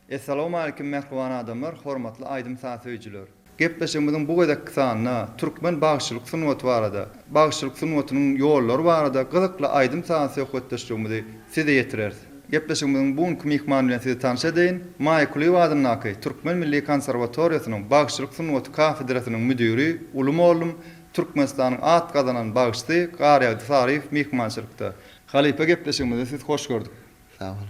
Essalawmalikim mähriban adamlar hormatly aýdym saz söýüjiler. Gepleşigimiziň bu gezekki sanynda türkmen bagşylyk sungaty barada, bagşylyk sungatynyň ýollary barada gyzykly aýdym-saz söhbetdeşligimizi size ýetireris. Gepleşigimiziň bu günki myhmany bilen sizi tanyş edeýin, Maýa Kulyýewa adyndaky Türkmen milli konserwatoriýasynyň bagşylyk sungaty kafedrasynyň müdiri, uly mollum, Türkmenistanyň at gazanan bagşysy Garýagdy Saryýew myhmançylykda. Halypa gepleşigimize sizi hoş gördük. Sag boluň.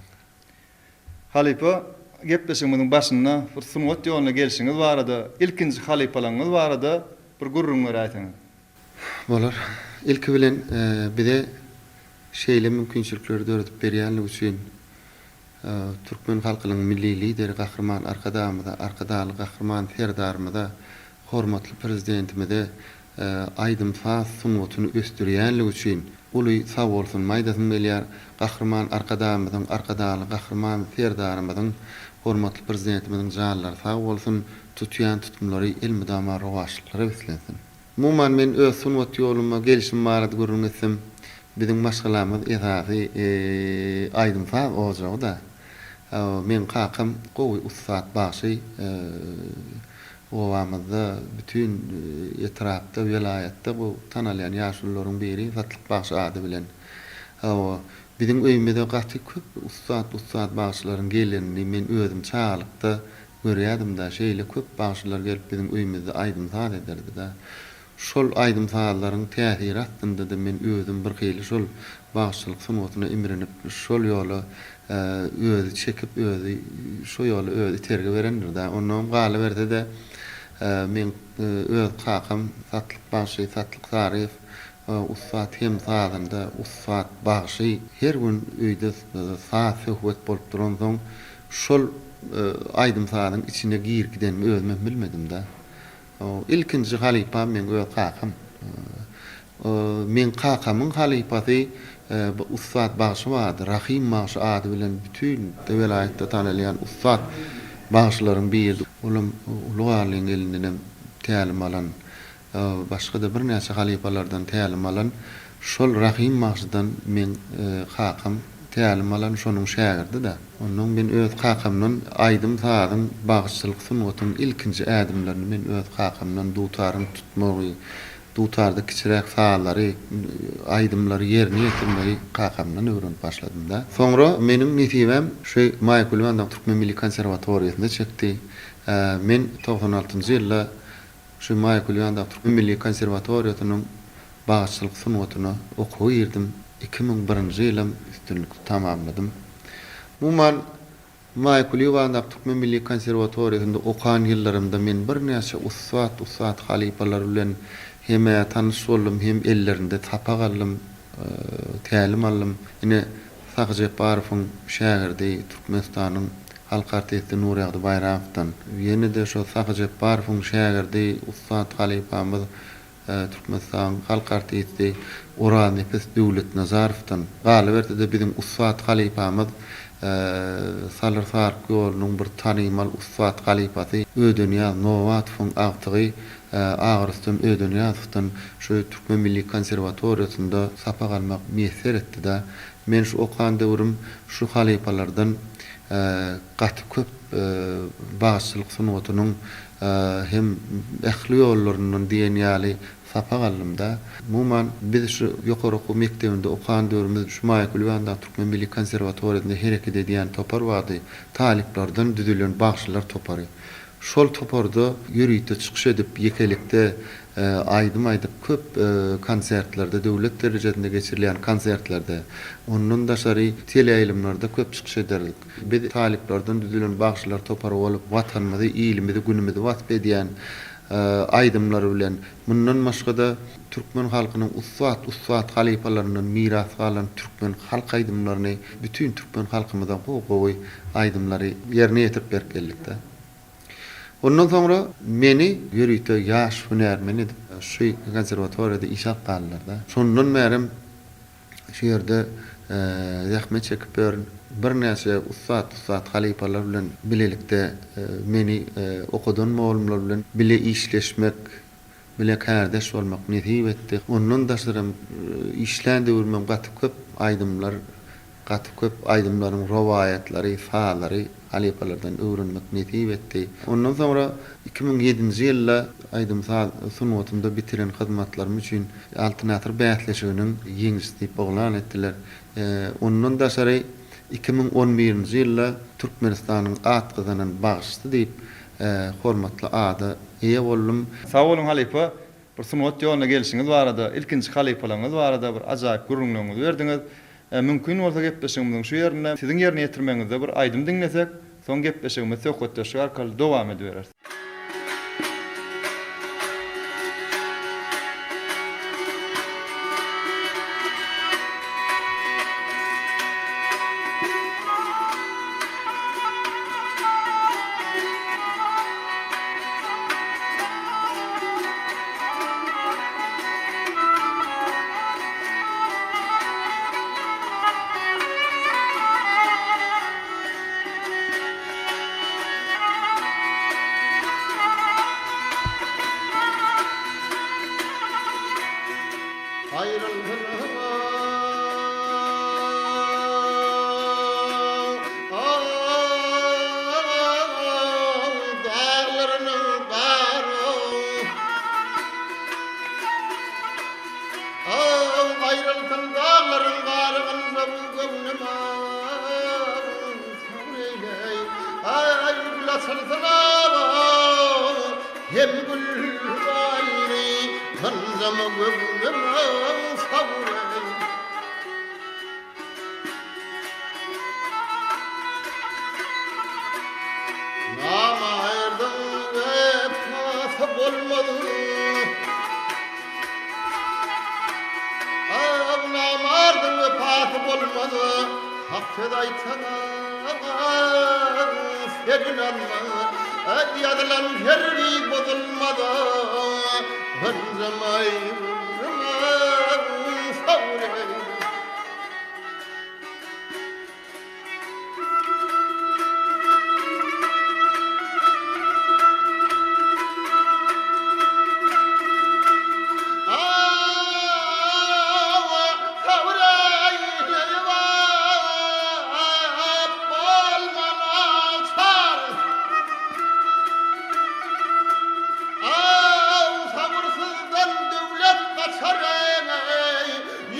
Halypa, gepleşigimiziň başynda bir sungat ýoluna gelşiňiz barada, ilkinji halypalaryňyz barada bir gürrüň beräýseňiz. Bolar. Ilki bilen bize şeýle mümkinçilikleri döredip berýänligi üçin türkmen halkynyň Milli Lideri Gahryman Arkadagymyza, Arkadagly Gahryman Serdarymyza, hormatly Prezidentimize aýdym-saz sungatyny ösdürýänligi üçin uly sagbolsunymy aýdasym gelýär. Gahryman Arkadagymyzyň, Arkadagly Gahryman Serdarymyzyň, hormatly Prezidentimiziň janlary sag bolsun, tutýan tutumlary elmydama rowaçlyklara beslensin! Umuman, men öz sungat ýoluma gelşim barada gürrüň etsem, biziň maşgalamyz esasy aýdym-saz ojagy-da. Meň kakam gowy ussat bagşy. Obamyzda, bütin etrapda, welaýatda gowy tanalýan ýaşulularyň biri Satlyk bagşy ady bilen. Hawa, biziň öýümize gaty köp ussat-ussat bagşylaryň gelenini men özüm çagalykda görýärdim-dä. Şeýle köp bagşylar gelip biziň öýümizde aýdym-saz ederdi-dä. Şol aýdym-sazlaryň täsiri astynda-da men özüm birhili şol bagşyçylyk sungatyna imrinip, şol ýola özi çekip, özi şo ýola özi itergi berendir-dä. Onnoňam galyberse-de, meň öz kakam Satlyk bagşy, Satlyk Saryýew ussat hem sazanda, ussat bagşy. Her gün öýde saz-söhbet bolup duransoň, şol aýdym-sazyň içine girip gidenimi özümem bilmedim-dä. Ilkinji halypam meň öz kakam. Meň kakamyň halypasy bir ussat bagşy bardy. Rahym bagşy ady bilen bütin welaýatda tanalýan ussat bagşylaryň biridi. Olam Uly Garlyň elindenem tälim alan, başga-da birnäçe halypalardan tälim alan şol Rahym bagşydan meň kakam tälim alan şonuň şägirdi-dä. Onnoň men öz kakamdan aýdym-sazyň, bagşyçylyk sungatynyň ilkinji ädimlerini men öz kakamdan dutaryň tutmagy, dutarda kiçiräk sazlary, aýdymlary ýerine ýetirmegi kakamdan öwrenip başladym-da. Soňra meniň nesibäm şu Maýa Kulyýewandaky Türkmen milli konserwatoriýasynda çekdi. Men 96-njy ýylda şu Maýa Kulyýewandaky Türkmen milli konserwatoriýasynyň bagşyçylyk sungatyna okuwa girdim. 2001-nji ýylam üstünlikli tamamladym. Umuman, Maýa Kulyýewandaky Türkmen milli konserwatoriýasynda okan ýyllarymda men birnäçe ussat-ussat halypalar bilen hem-ä tanyş boldum, hem ellerinde sapak aldym, tälim aldym. Ine, Sahy Jepbarowyň şägirdi, Türkmenistanyň halk artisti Nurýagdy Baýramowdan, ýene-de şo Sahy Jepbarowyň şägirdi, ussat halypamyz Türkmenistanyň halk artisti Oraznepes Döwletnazarowdan, galyberse-de biziň ussat halypamyz Salyr Saryk ýolunyň bir tanymal ussat halypasy Ödenyýaz Nobatowyň agtygy Agrüstem Ödenyýazowdan şu Türkmen milli konserwatoriýasynda sapak almak miýesser etdi-de. Men şu okan döwrüm şu halypalardan gaty köp bagşyçylyk sungatynyň hem ähli ýollaryndan diýen ýaly sapak aldym-da. Umuman, biz şu ýokary okuw mekdebinde okan döwrümiz şu Maýa Kulyýewandaky Türkmen milli konserwatoriýasynda hereket edýän topar bardy. Talyplardan düzülen bagşylar topary. Şol toparda ýörite çykyş edip, ýekelikde aýdym aýdyp, köp konsertlerde, döwlet derejesinde geçirilýän konsertlerde, ondan daşary teleýaýlymlarda köp çykyş ederdik. Biz talyplardan düzülen bagşylar topary bolup, Watanymyzy, ilimizi, günümizi wasp edýän aýdymlar bilen, mundan başga-da, türkmen halkynyň ussat-ussat halypalaryndan miras galan türkmen halk aýdymlaryny bütin türkmen halkymyza gowy-gowy aýdymlary ýerine ýetirip berip geldik-de. Ondan soňra meni ýörite ýaş hünärmen edip şu konserwatoriýada işe alyp galdylar-da. Şondan bärem şu ýerde zähmet çekip ýörün. Birnäçe ussat-ussat halypalar bilen bilelikde meni okadan mugallymlar bilen bile işleşmek, bile kärdeş bolmak nesip etdi. Ondan daşaram işlän döwrümem gaty köp aýdymlar. Gaty köp aýdymlaryň rowaýatlary, sazlary halypalardan öwrenmek nesip etdi. Ondan soňra 2007-nji ýylda aýdym-saz sungatynda bitiren hyzmatlarym üçin Altyn asyr bäsleşiginiň ýeňijisi diýip yglan etdiler. Ondan daşary 2011-nji ýylda Türkmenistanyň at gazanan bagşysy diýip hormatly ada eýe boldum. Sag boluň halypa, bir sungat ýoluna gelşiňiz barada, ilkinji halypalaryňyz barada bir ajaýyp gürrüňleriňizi berdiňiz. Mümkin bolsa gepleşigimiziň şu ýerinde siziň ýerine ýetirmegiňizde bir aýdym diňlesek, soň gepleşigimizi söhbetdeşlik arkaly dowam edibereris. Aýrylsyn daglaryň gary ynjamyň göwnüm sabr eýleý. Aý gül açylsyn hem gül gaýry ynjama göwnüm sabr eýleý. Namardyň wepasy bolmaz. Aw, namardyň wepasy bolmaz. Hak söz aýtsaň, sen ynanma. Ýazylan hergiz bozulmaz. Ynjamaý, sabr eý.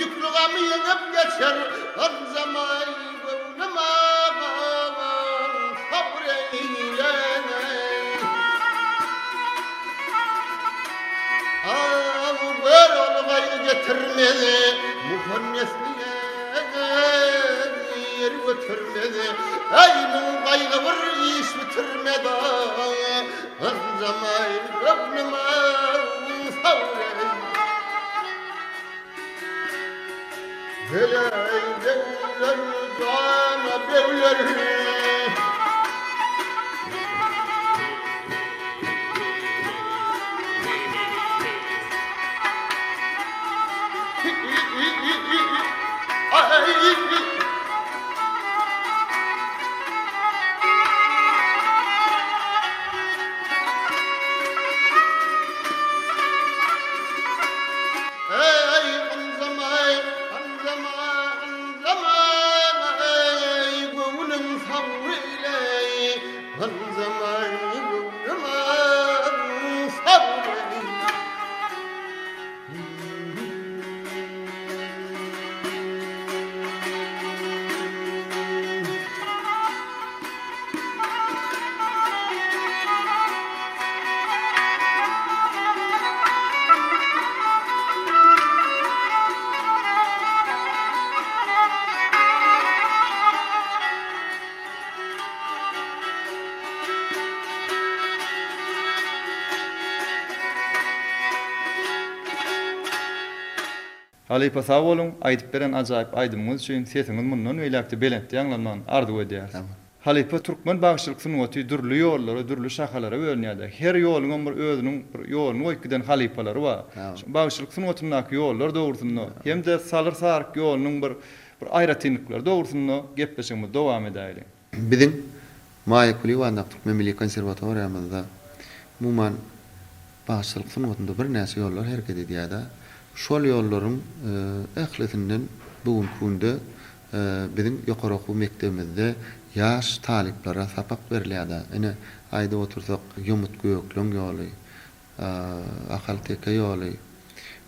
Ýüklü gamy ýeňip geçer ynjamaý göwnüm agam sabr eýleý. Aw gör ol gaýgy getirmez muhanneslige ýer götermez. Äý müň gaýgy bir iş bitirmez ynjamaý göwnüm agam sabr eýleý. Heleý begler jana begler. Eý, ynjamaý, ynjama, ynjamaý, göwnüň sabr eýleý, ynjamaý, göwnüm sabr eýleý. Halypa sag boluň, aýdyp beren ajaýyp aýdymyňyz üçin sesiňiz mundan beýläkde belentde ýaňlanmagyny arzuw edýäris. Halypa türkmen bagşylyk sungaty dürli ýollara, dürli şahalara bölünýärde. Her ýoluňam bir özüniň bir ýoluny goýup giden halypalary bar. Şu bagşylyk sungatyndaky ýollar dogrusynda hem-de Salyr Saryk ýolunyň bir bir aýratynlyklary dogrusynda gepleşigimizi dowam edäýeliň. Biziň Maýa Kulyýewa Türkmen milli konserwatoriýamyzda umuman bagşylyk sungatynda birnäçe ýollar hereket edýär-de. Şol ýollaryň ählisinden bu günki günde. Biziň ýokary okuw mekdebimizde ýaş talyplara sapak berilýär-de. Ine, aýdyp otursak, Ýomut-Gökleň ýoly, Ahal-Teke ýoly,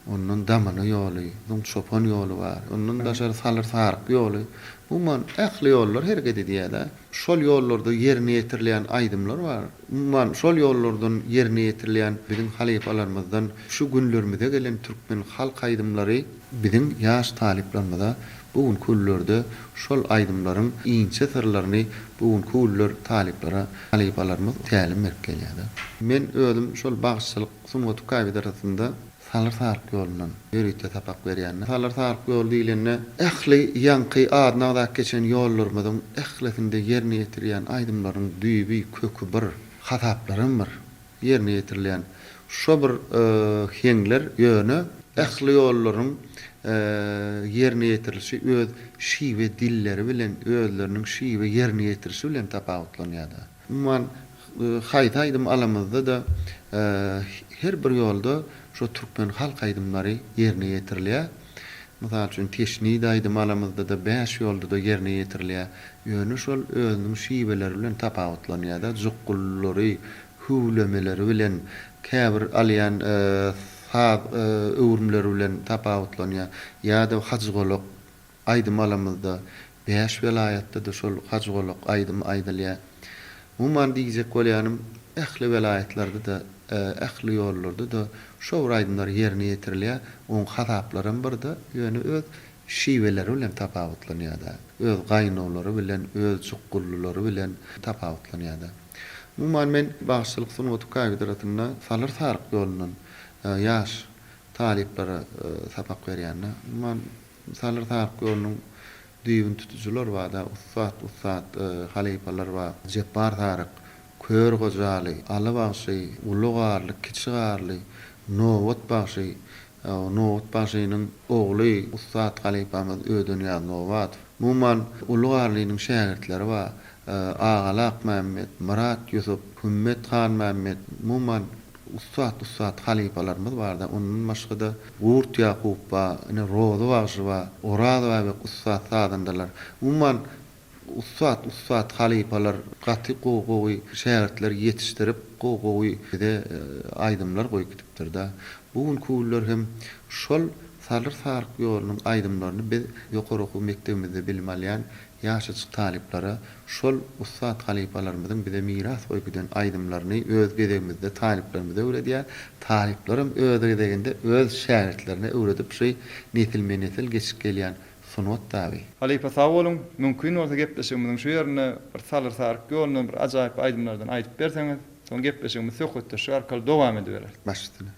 ondan Damana ýoly, soň Çopan ýoly bar, ondan daşary Salyr-Saryk ýoly. Umuman, ähli ýollar hereket edýär-de. Şol ýollarda ýerine ýetirilýän aýdymlar bar. Umuman, şol ýollardan ýerine ýetirilýän biziň halypalarymyzdan şu günlerimize gelen türkmen halk aýdymlary biziň ýaş talyplarymyza Bu günki günlerde şol aýdymlaryň inçe syrlaryny bu günki günler talyplara halypalarymyz tälim berip gelýärler. Men özüm şol bagşyçylyk sungaty kafedrasynda Salyr Saryk ýolundan ýörite sapak berýän. Salyr Saryk ýoly diýlende ähli ýaňky adyny agzap geçen ýollarymyzyň ählisinde ýerine ýetirilýän aýdymlaryň düýbi, köki bir, hasaplaram bir. Ýerine ýetirilýän şo bir heňler ýöne ähli ýollaryň ýerine ýetirilişi öz şiwe dilleri bilen, özleriniň şiwe ýerine ýetirişi bilen tapawutlanýar-da. Umuman, haýsy aýdym alamyzda-da her bir ýolda şo türkmen halk aýdymlary ýerine ýetirilýär. Mysal üçin, Teşnid aýdymy alamyzda-da bäş ýolda-da ýerine ýetirilýär. Ýöne şol özüniň şiweleri bilen tapawutlanýar-da, jukgullary, hüwlemeleri bilen, käbir alýan saz öwrümleri bilen tapawutlanýar. Ýa-da Hajygolak aýdymy alamyzda, bäş welaýatda-da şol Hajygolak aýdymy aýdylýar. Umuman diýjek bolýanym, ähli welaýatlarda-da, ähli ýollarda-da şo bir aýdymlar ýerine ýetirilýär. Oň hasaplaram bir-de, ýöne öz şiweleri bilen tapawutlanýar-da, öz gaýnawlary bilen, öz jukgullylary bilen tapawutlanýar-da. Umuman men bagşyçylyk sungaty kafedrasynda Salyr Saryk ýolundan ýaş talyplara sapak berýän-de. Umuman Salyr Saryk ýolunyň Düýbüni tutujylar bar-da, ussat-ussat halypalar bar. Jepbar Saryk, Kör Gojaly, Aly bagşy, Uly Garly, Kiçi Garly, Nobat bagşy, Nobat bagşynyň ogly ussat halypamyz Ödenýaz Nobatow. Umuman, Uly Garlynyň şägirtleri bar. Agaly Akmämmet, Myrat Ýusup, Hümmet Hanmämmet, umuman, Ussat-ussat halypalarymyz barda, ondan başga-da Gurt Ýakup bar, ine Rozy bagşy bar, Oraz Bäbek ussat sazandalar. Umuman, ussat-ussat halypalar gaty gowy-gowy şägirtler ýetişdirip, gowy-gowy bize aýdymlar goýup gidipdir-de. Bu günki günler hem şol Salyr Saryk ýolunyň aýdymlaryny biz ýokary okuw mekdebimizde bilim alýan Ýaşajyk talyplara şol ussat halypalarymyzyň bize miras goýup giden aýdymlaryny öz gezegimizde talyplarymyza öwredýär. Talyplaram öz gezeginde öz şägirtlerine öwredip şu nesilme-nesil geçip gelýän sungat daby. Halypa sag boluň, mümkin bolsa gepleşigimiziň şu ýerinde bir Salyr Saryk ýolundan bir ajaýyp aýdymlardan aýdyp berseňiz, soň gepleşigimizi söhbetdeşlik arkaly dowam edibereris. Baş üstüne.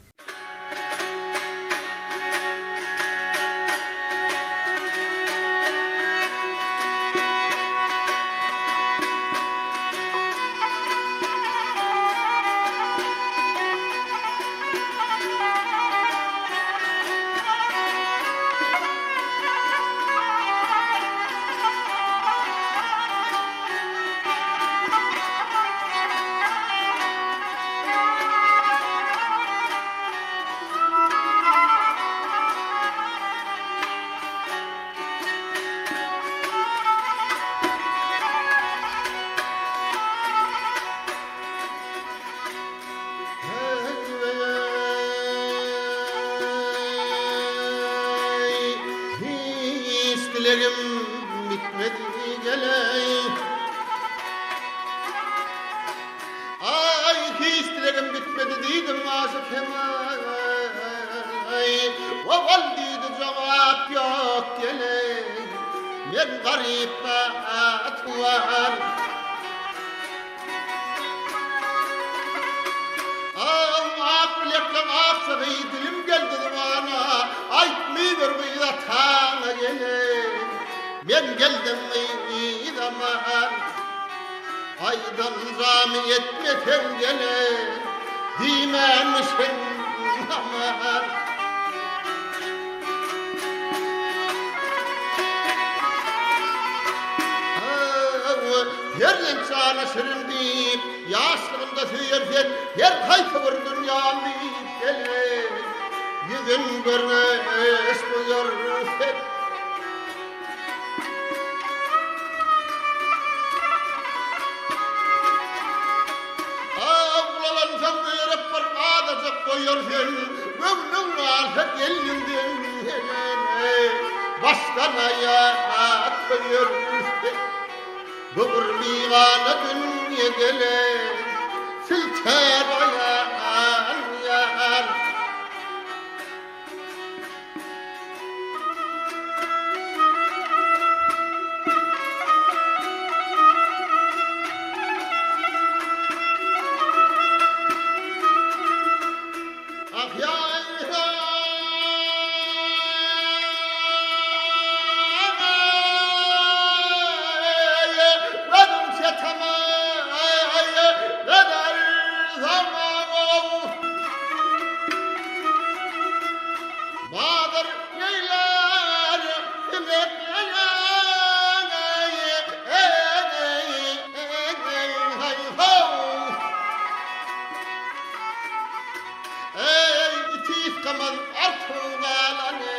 Hiç dilegim bitmedi geleý. Aý, hiç dilegim bitmedi diýdim aşyk hemaý. Owal diýdi jogap ýok geleý. Men garyp batwan. Aw, ak bilekleň akjagy dilim geldi zybana. Aýtmyber gyz ataňa geleý. Men geldim gyz aman. Aýdan jamy etmeseň gele, diýmänmişiň aman. Perzent jana şirin diýip, ýaşlygynda söýer sen, her haýsy bir dünýäm diýip gele, ýüzün görgeç goýar sen. ýör sen, Göwnüň galsa gelniňden, Başdan aýak köýer sen. Bu bir bigana dünýe gelen, Siltär aýan ýar. Bazar ýeýlär Eý, iti ysgamaz artyň galany,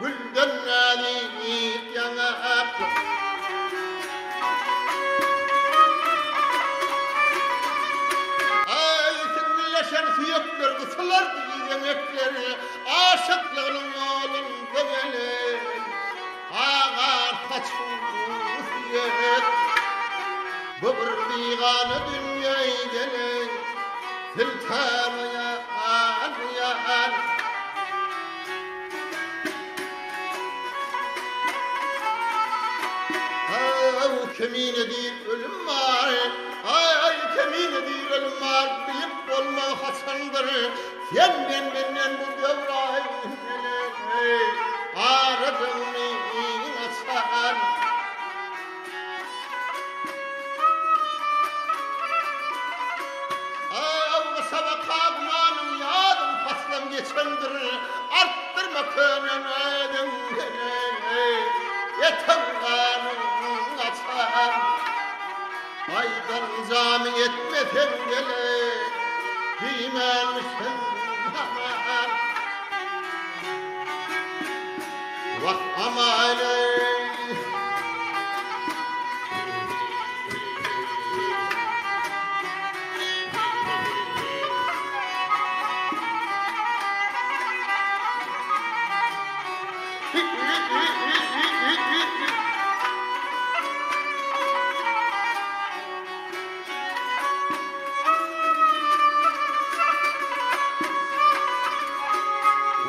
Gülden näzik ýaňakly. Eý, siňňilleşen süýekler gysylar eňekleri, Aşyklygynyň ýolunda gelen, Agar saçyň süýek. Bu bir bigana dünýä gelen, Siltämeýän ýar. Aý, kemine diýr ölüm bar, Aý, kemine diýr ölüm bar, Bilip bolmaz haçandyr, Senden menden bu döwran gelen, Arajygyny açan. Aw, gyşa gumanyň ýazym paslam geçendir, Artdyrma köne näziň Etiň ganyň gaçar. Aýdan jamy etmeseň gele, Diýmänmişem aman. Wah, aman-eý!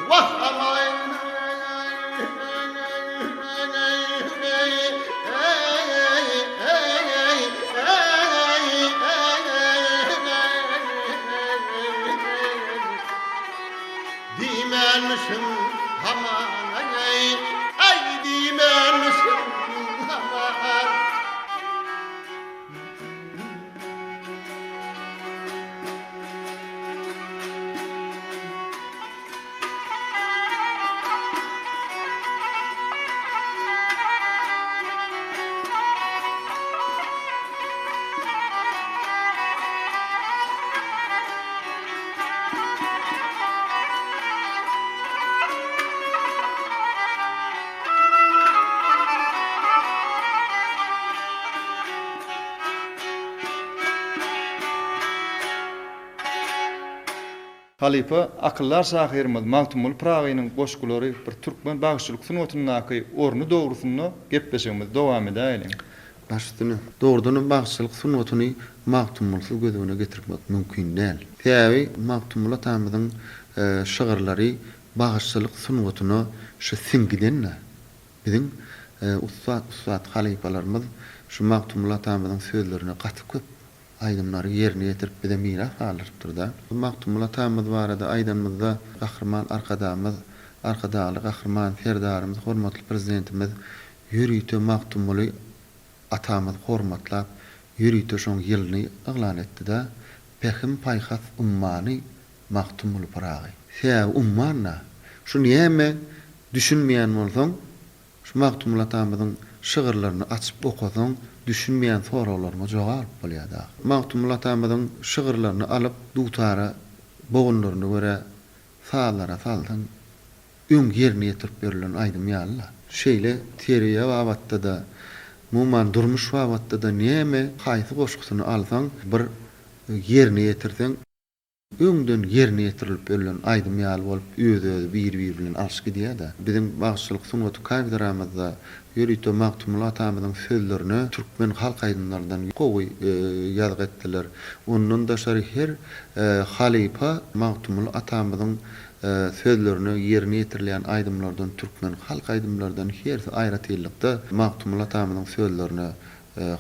Wah aman! Diýmänmişim hamana-eý, aý diýmänmişim hamana. Halypa akyldar şahyrymyz Magtymguly Pyragynyň goşgulary bir türkmen bagşyçylyk sungatyndaky orny dogrusynda gepleşigimizi dowam edäýeliň. Baş üstüne. Dogrudanam bagşyçylyk sungatyny Magtymgulsyz göz öňüne getirmek mümkin däl. Sebäbi Magtymguly atamyzyň şygyrlary bagşyçylyk sungatyna şu siňgiden-de. Biziň ussat-ussat halypalarymyz şu Magtymguly atamyzyň sözlerine gaty köp aýdymlary ýerine ýetirip bize miras galdyrypdyr-da. Magtymguly atamyz barada aýdanymyzda Gahryman Arkadagymyz, Arkadagly Gahryman Serdarymyz hormatly Prezidentimiz ýörite Magtymguly atamyzy hormatlap, ýörite şoň ýylyny yglan etdi-de, Pähim-paýhas ummany Magtymguly Pyragy. Sebäbi umman-da. Şu näme düşünmeýän bolsaň, Şu Magtymguly atamyzyň şygyrlaryny açyp okasaň, düşünmeýän soraglaryňa jogap alyp bolýar dagy. Magtymguly atamyzyň şygyrlaryny alyp, dutara bogunlaryna görä sazlara salsaň, öň ýerine ýetirip ýörülen aýdym ýaly-la. Şeýle terbiýe babatda-da, umuman durmuş babatda-da näme, haýsy goşgusyny alsaň, bir ýerine ýetirseň. Öňden ýerine ýetirilip berlen aýdym ýaly bolup öz-özi bir-biri bilen alşyp gidýär-de. Biziň bagşyçylyk sungaty kafedramyzda ýörite Magtymguly atamyzyň sözlerine türkmen halk aýdymlaryndan gowy ýazgy etdiler. Ondan daşary her halypa Magtymguly atamyzyň sözlerine ýerine ýetirilýän aýdymlardan türkmen halk aýdymlardan hersi aýratynlykda Magtymguly atamyzyň sözlerine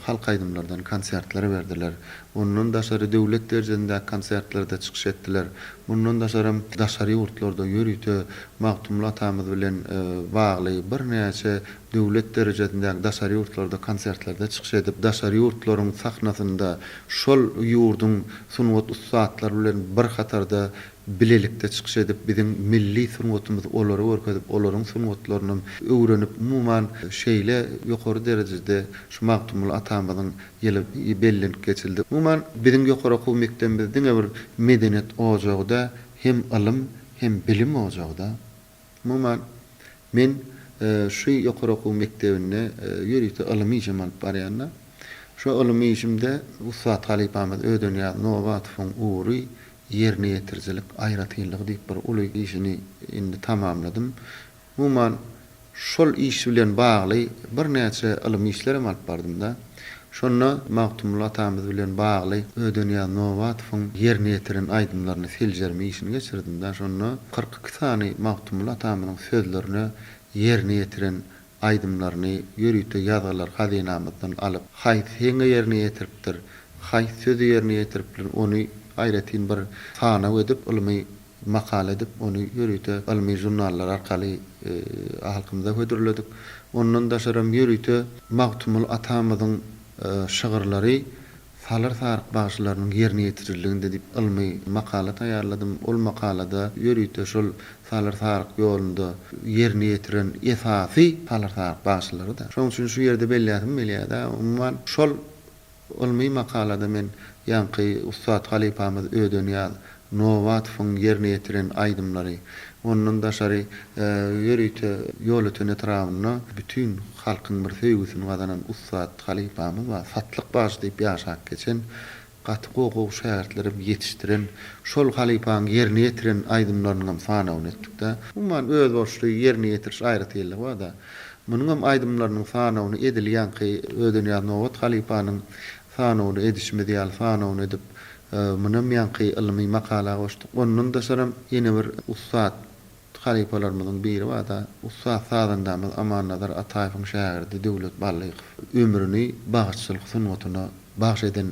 halk aýdymlardan konsertler berdiler. Ondan daşary döwlet derejesindäki konsertlerde çykyş etdiler. Mundan daşaram daşary ýurtlarda ýörite Magtymguly atamyz bilen bagly birnäçe döwlet derejesindäki daşary ýurtlarda konsertlerde çykyş edip, daşary ýurtlaryň sahnasynda şol ýurduň sungat ussatlary bilen bir hatarda bilelikde çykyş edip, biziň milli sungatymyzy olara görkezip, olaryň sungatlarynam öwrenip, umuman, şeýle ýokary derejede şu Magtymguly atamyzyň ýyly bellenip geçildi. Umuman, biziň ýokary okuw mekdebimiz diňe bir medeniýet ojagy däl, hem ylym, hem bilim ojagy-da. Umuman, men şu ýokary okuw mekdebinde ýörite ylmy işem alyp barýan-da. Şu ylmy işimde ussat halypamyz Ödenýaz Nobatowyň ugry ýerine ýetirijilik aýratynlygy diýip bir uly işini indi tamamladym. Umuman, şol iş bilen bagly birnäçe ylmy işlerem alyp bardym-da. Şonda Magtymguly atamyz bilen bagly Ödenýaz Nobatowyň ýerine ýetiren aýdymlaryny seljerme işini geçirdim-de. Şonda 42 sany Magtymguly atamyzyň sözlerine ýerine ýetiren aýdymlaryny ýörite ýazgylar hazynamyzdan alyp, haýsy heňe ýerine ýetiripdir, haýsy sözi ýerine ýetiripdir, ony aýratyn bir sanaw edip, ylmy makala edip, ony ýörite ylmy žurnallar arkaly halkymyza hödürledik. Ondan daşaram ýörite Magtymguly atamyzyň şygyrlary Salyr Saryk bagşylarynyň ýerine ýetirijiliginde diýip ylmy makala taýýarladym. Ol makalada ýörite şol Salyr Saryk ýolunda ýerine ýetiren esasy Salyr Saryk bagşylary-da. Şonuň üçin şu ýerde belläsim gelýär-de, umuman, şol ylmy makalada men ýaňky ussat halypamyz Ödenýaz Nobatowyň ýerine ýetiren aýdymlary, ondan daşary ýörite Ýolöten etrabynda bütin halkyň bir söýgüsini gazanan ussat halypamyz bar, Satlyk bagşy diýip ýaşap geçen, gaty gowy-gowy şägirtlerem ýetişdiren, şol halypaň ýerine ýetiren aýdymlarynyňam sanawyny etdik-de. Umuman, özboluşly ýerine ýetiriş aýratynlygy bar-da. Munuňam aýdymlarynyň sanawyny edil ýaňky Ödenýaz Nobat halypanyň sanawyny edişimiz ýaly sanawyny edip, Munam ýaňky ylmy makala goşduk. Ondan daşaram ýene bir ussat halypalarymyzyň biri bar-da, ussat sazandamyz Amannazar Ataýewiň şägirdi Döwlet Ballykow. Ömrüni bagşyçylyk sungatyna bagş eden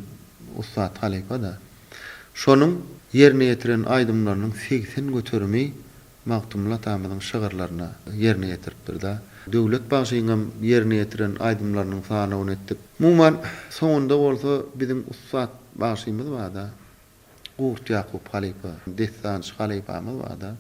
ussat halypa-da. Şonuň ýerine ýetiren aýdymlarynyň 80 göterimi Magtymguly atamyzyň şygyrlaryna ýerine ýetiripdir-de. Döwlet bagşyňam ýerine ýetiren aýdymlarynyň sanawyny etdik. Umuman, soňunda bolsa biziň ussat bagşymyz bar-da, Gurt Ýakup halypa, dessançy halypamyz bar-da.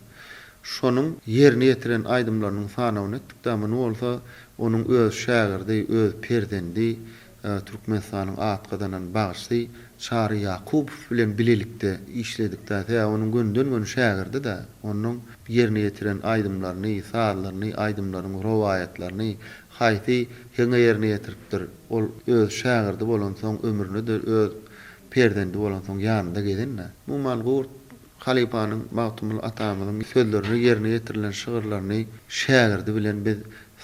Şonuň ýerine ýetiren aýdymlarynyň sanawyny etdik-de, muny bolsa onuň öz şägirdi, öz perzendi, Türkmenistanyň at gazanan bagşysy Çary Ýakubow bilen bilelikde işledik-dä. Sebäbi onuň gönüden-göni şägirdi-dä. Onuň ýerine ýetiren aýdymlaryny, sazlaryny, aýdymlaryň rowaýatlaryny haýsy heňe ýerine ýetiripdir. Ol öz şägirdi bolansoň, ömrüne-de öz perzendi bolansoň ýanynda gezen-dä. Umuman, Gurt halypanyň Magtymguly atamyzyň sözlerine ýerine ýetirilen şygyrlaryny şägirdi bilen biz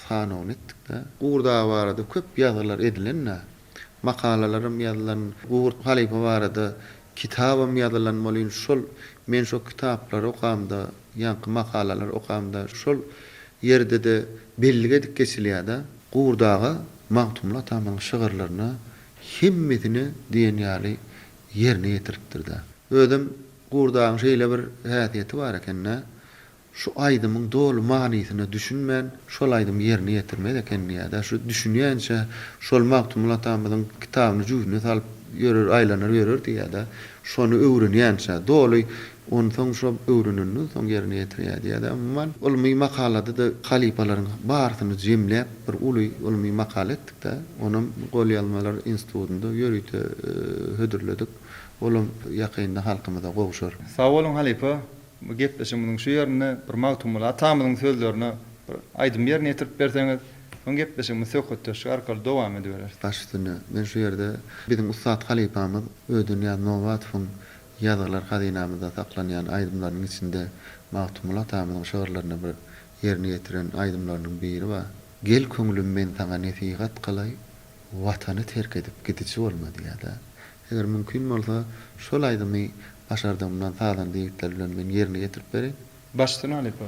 sanawyny etdik-de. Gurt aga barada köp ýazgylar edilen-dä. Makalalaram ýazylan, Gurt halypa barada kitabam ýazylan welin şol men şo kitaplary okamda, ýaňky makalalary okamda şol ýerde-de bellik edip geçilýär-de. Gurt aga Magtymguly atamyzyň şygyrlaryna hemmesine diýen ýaly ýerine ýetiripdir-de. Özem Gurdagyň şeýle bir häsiýeti bar eken-dä, şu aýdymyň doly manysyna düşünmän, şol aýdymy ýerine ýetirmez eken diýýär-dä. Şu düşünýänçä şol Magtymguly atamyzyň kitabyny jübüne salyp ýörer, aýlanar ýörer diýýär-dä. Şony öwrenýänçä, doly onsoň şo öwrenenden soň ýerine ýetirýär diýýär-dä. Umuman, ylmy makalada-da halypalaryň barysyny jemläp bir uly ylmy makala etdik-dä. Onam Golýazmalar institutynda ýörite hödürledik. Olam ýakynda halkymyza gowşar. Sag boluň halypa, bu gepleşigimiziň şu ýerinde bir Magtymguly atamyzyň sözlerine bir aýdym ýerine ýetirip berseňiz, soň gepleşigimizi söhbetdeşlik arkaly dowam edibereris. Baş üstüne. Men şu ýerde biziň ussat halypamyz Ödenýaz Nobatowyň. ýazgylar hazynamyzda saklanýan aýdymlarynyň içinde Magtymguly atamyzyň şygyrlaryna bir ýerine ýetiren aýdymlarynyň biri bar. Gel köňlüm men saňa nesihat kylaý, Watany terk edip gidiji bolma diýýär-de. Eger mümkin bolsa, şol aýdymy başardygymdan sazanda ýigitler bilen men ýerine ýetirip bereýin. Başsyn halypa.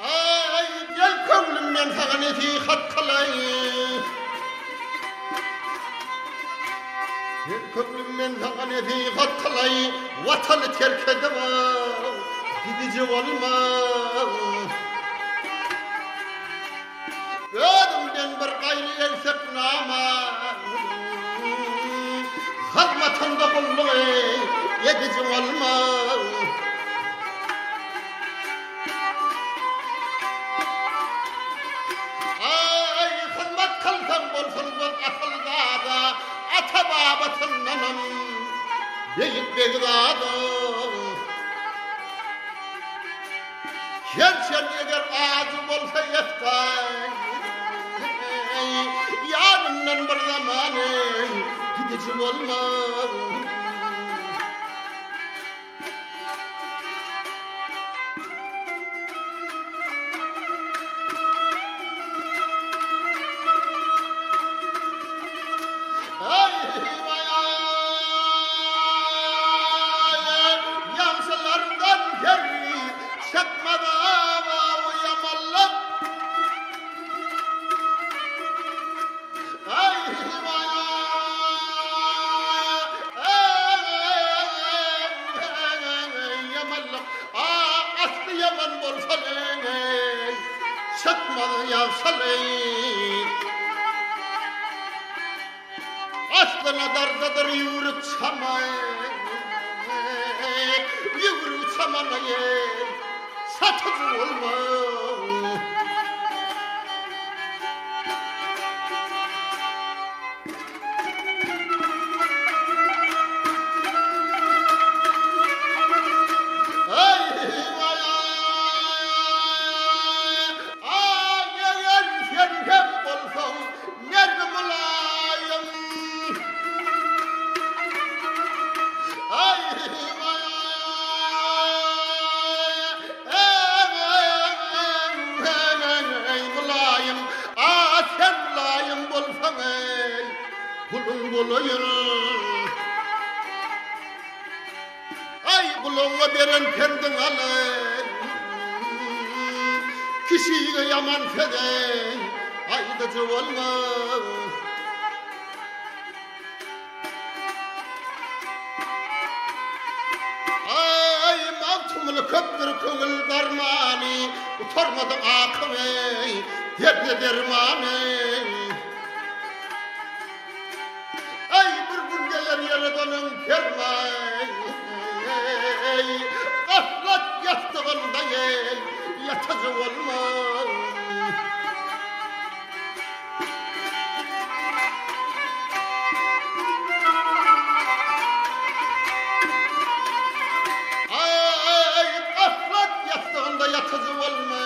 Aý, gel köňlüm men saňa nesihat kylaýyn. Gel köňlüm men saňa nesihat kylaýyn, Watany terk edip gidiji bolma. Özüňden bir gaýry egsek nama, Hyzmatynda gulluk ediji bolma. Aý, hyzmat kylsaň bolsun bir asylzada, Ata-babasyndanam beýik begzada. Her-her eger ajy bolsa eftan, Ýanyndan bir zaman gidiji bolma. Ýagşylardan hergiz çykmaz awy-ýamanlyk. Ýamanlyk, asly ýaman bolsa çykmaz ýagşylyk. Aslyna dardadyr ýüwrük çaman, Ýüwrük çamana ýel satyjy bolma. Aý, eger sen hem bolsaň Nermi mylaýym. Aý, Eý, mylaýym, a sen mylaýym bolsaň, eý, guluň bolaýyn. Aý, gulagyňa beren pendiň alaý, Kişige ýaman söz eý, aýdyjy bolma. Aý, Magtymguly köpdür köňül darmany, Gutarmady akyň eý, derde dermany. Aý bir gün geler ýaradanyň permaý Gaflat ýassygynda eý ýatyjy bolma. Aý gaflat ýassygynda ýatyjy bolma.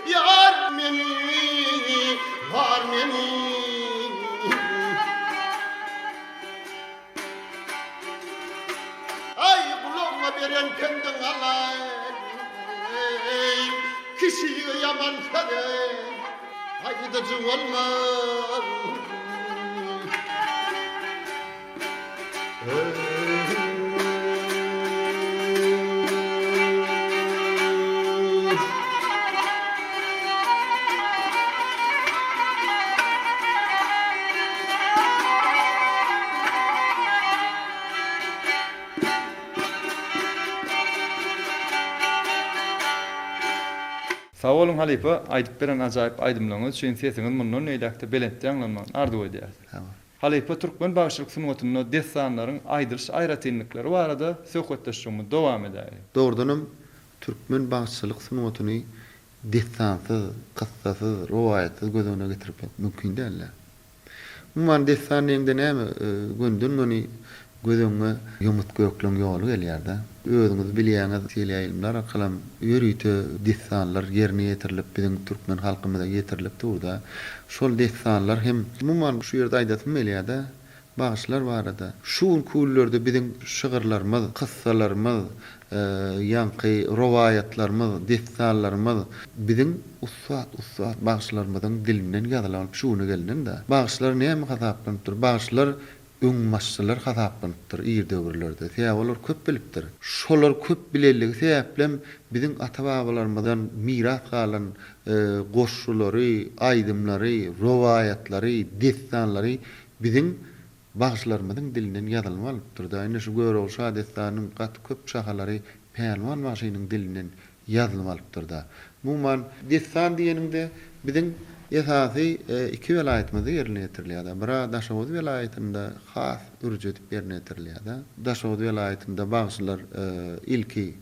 Ýar meni, bar meni. Aý gulagyňa beren pendiň alaý, Kişige ýaman söze aýdyjy bolma. Sag boluň halypa, aýdyp beren ajaýyp aýdymlaryňyz üçin sesiňiz mundan beýläkde belentde ýaňlanmagyny arzuw edýäris. Sag bol. Halypa türkmen bagşylyk sungatynda dessanlaryň aýdylyş aýratynlyklary barada söhbetdeşligimizi dowam edäýeli. Dogrudanam türkmen bagşyçylyk sungatyny dessansyz, kyssasyz, rowaýatsyz göz öňüne getirip mümkin däldi. Umuman, dessan diýeňde näme, gönden-göni göz öňüňe ýomut-gökleň ýoly gelýär-dä. Özüňiz bilýäňiz, teleýaýlymlar arkalam ýörite dessanlar ýerine ýetirilip, biziň türkmen halkymyza ýetirilip dur-da. Şol dessanlar hem, umuman, şu ýerde aýdasym gelýär-de, bagşylar barada. Şu günki günlerde biziň şygyrlarymyz, kyssalarymyz, ýaňky rowaýatlarymyz, dessanlarymyz biziň ussat-ussat bagşylarymyzyň dilinden ýazylyp şu güne gelnen-dä. Bagşylar näme hasaplanypdyr? Bagşylar öňbaşçylar hasaplanypdyr ir döwürlerde. Sebäbi olar köp bilipdir. Şolar köp bilenligi sebäplem biziň ata-babalarymyzdan miras galan goşgulary, aýdymlary, rowaýatlary, dessanlary biziň bagşylarymyzyň dilinden ýazylma alypdyr-da. Ine şu Görogly şadessanynyň gaty köp şahalary Pälwan bagşynyň dilinden ýazylyp alypdyr-da. Umuman, dessan diýeniňde biziň esasy iki welaýatymyzda ýerine ýetirilýär-de. Bir-ä Daşoguz welaýatynda has ürç edip ýerine ýetirilýär-de. Daşoguz welaýatynda bagşylar ilki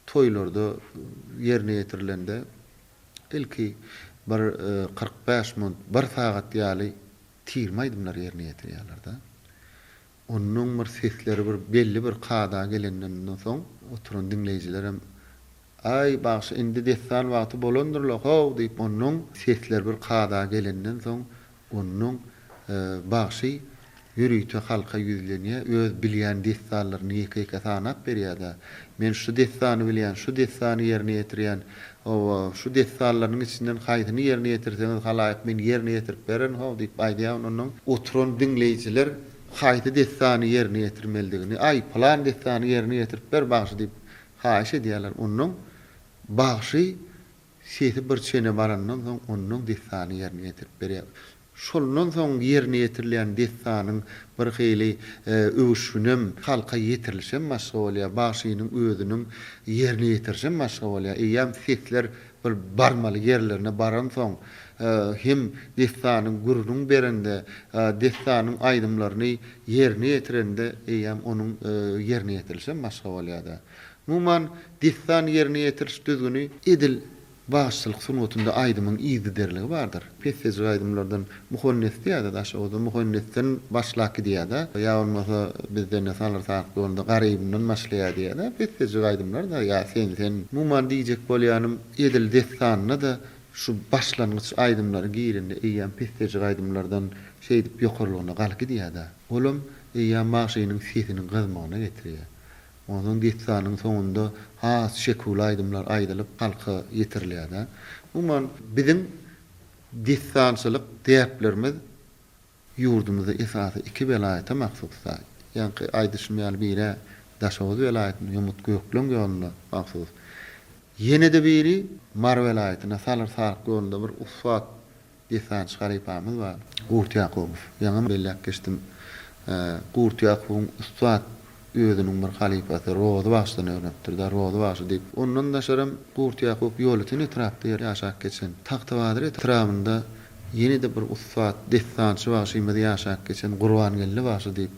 toýlarda ýerine ýetirilende ilki bir 45 minut, bir sagat ýaly tirme aýdymlary ýerine ýetirýärler-de. Onnoň bir sesleri bir belli bir kada gelenden soň oturan diňleýjilerem Aý, bagşy indi dessan wagty bolandyr-la, how diýip onnoň sesleri bir kada gelenden soň onnoň bagşy ýörite halka ýüzlenýär, öz bilýän dessanlaryny ýeke-ýeke sanap berýär-de, Men şu dessany bilýän, şu dessany ýerine ýetirýän, hawa, şu dessanlarynyň içinden haýsyny ýerine ýetirseňiz halaýyk men ýerine ýetirip bererin, how diýip aýdýar, onnoň oturan diňleýjiler haýsy dessany ýerine ýetirmelidigini, Aý, pylan dessany ýerine ýetirip ber, bagşy diýip haýyş edýärler. Onnoň bagşy sesi bir çene barandan soň, onnoň dessany ýerine ýetirip berýär. Şondan soň ýerine ýetirilýän dessanyň bir hili öwüşginem, halka ýetirilişem başga bolýar, bagşynyň özüniň ýerine ýetirişem başga bolýar. Eýýäm sesler bir barmaly ýerlerine baransoň, hem dessanyň gürrüň berende, dessanyň aýdymlaryny ýerine ýetirende eýýäm onuň ýerine ýetirilişem başga bolýar-da. Umuman, dessan ýerine ýetiriş düzgüni edil Bagşyçylyk sungatynda aýdymyň yzygiderligi bardyr. Pessejik aýdymlardan Muhannes diýýär-de, Daşoguzda Muhannesden başlap gidýär-de, ýa bolmasa bizde ine Salyr Sadyk ýolunda Garybyndan başlaýar diýýär-de, pessejik aýdymlar-da, ýa Sen-sen. Umuman diýjek bolýanym, edil dessanda-da şu başlangyç aýdymlary girende eýýäm pessejik aýdymlardan şeýdip ýokarlygyna galyp gidýär-de. Olam eýýäm bagşynyň sesiniň gyzmagyna getirýär. Onsoň dessanyň soňunda has şeküwli aýdymlar aýdylyp halka ýetirilýär-dä. Umuman, biziň dessançylyk däplerimiz ýurdumyzda esasy iki welaýata mahsus-da. Ýaňky aýdyşym ýaly biri Daşoguz welaýatyna, Ýomut-Gökleň ýoluna mahsus. Ýene-de biri Mary welaýatyna, Salyr-Saryk ýolunda bir ussat Dessançy halypamyz bar. Gurt Ýakubow. Ýaňam belläp geçdim. Gurt Ýakubyň ussat özüniň bir halypasy Rozy bagşydan öwrenipdir-de, Rozy bagşy diýip. Ondan daşaram Gurt Ýakup Ýolöten etrapda ýaşap geçen. Tagtabazar etrabynda ýene-de bir ussat dessançy bagşymyz ýaşap geçen Gurbangeldi bagşy diýip.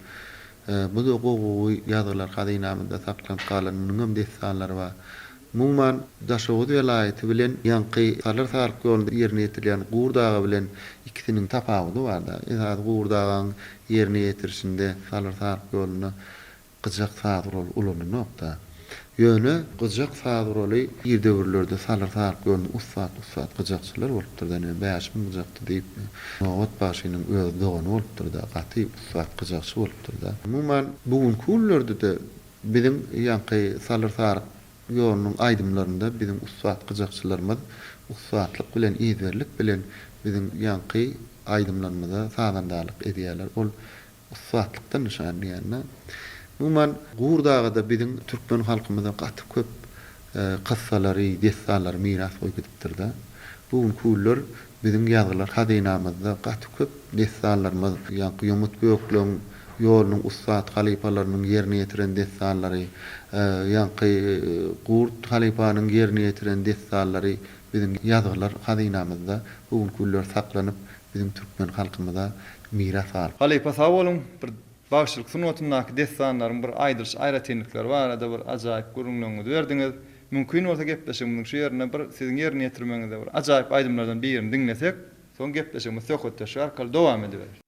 Bu-da gowy-gowy ýazgylar hazynamyzda saklanyp galan, munuňam dessanlary bar. Umuman, Daşoguz welaýaty bilen ýaňky Salyr-Saryk ýolunda ýerine ýetirilýän Gurt aga bilen ikisiniň tapawudy bar-da. Esasy Gurt agaň ýerine ýetirişinde Salyr-Saryk ýolunda gyjak saz guraly ulanylnok-da. Ýöne gyjak saz guraly ir döwürlerde Salyr-Saryk ýolunda ussat-ussat gyjakçylar bolupdyr-da. Ine, Bäşim gyjakdy diýip, Nobat bagşynyň öz dogany bolupdyr-da, gaty ussat gyjakçy bolupdyr-da. Umuman, bu günki günlerde-de Biziň ýaňky Salyr-Saryk ýolunyň aýdymlarynda biziň ussat gyjakçylarymyz ussatlyk bilen, ezberlik bilen biziň ýaňky aýdymlarymyza sazandarlyk edýärler. Ol ussatlykdan nyşan diýende. Umuman, Gurt aga-da biziň türkmen halkymyza gaty köp kyssalary, dessanlary miras goýup gidipdir-de. Bu günki günler biziň ýazgylar hazynamyzda gaty köp dessanlarymyz, ýaňky Ýomut Gökleň ýolunyň ussat halypalarynyň ýerine ýetiren dessanlary, ýaňky Gurt halypanyň ýerine ýetiren dessanlary. biziň ýazgylar hazynamyzda bu günki günler saklanyp, biziň türkmen halkymyza miras galyp. Halypa sag boluň, bir bagşylyk sungatyndaky dessanlaryň bir aýdylyş aýratynlyklary barada bir ajaýyp gürrüňleriňizi berdiňiz. Mümkin bolsa gepleşigimiziň şu ýerinde bir siziň ýerine ýetirmegiňizde bir ajaýyp aýdymlardan birini diňlesek, soň gepleşigimizi söhbetdeşlik arkaly dowam ediberis.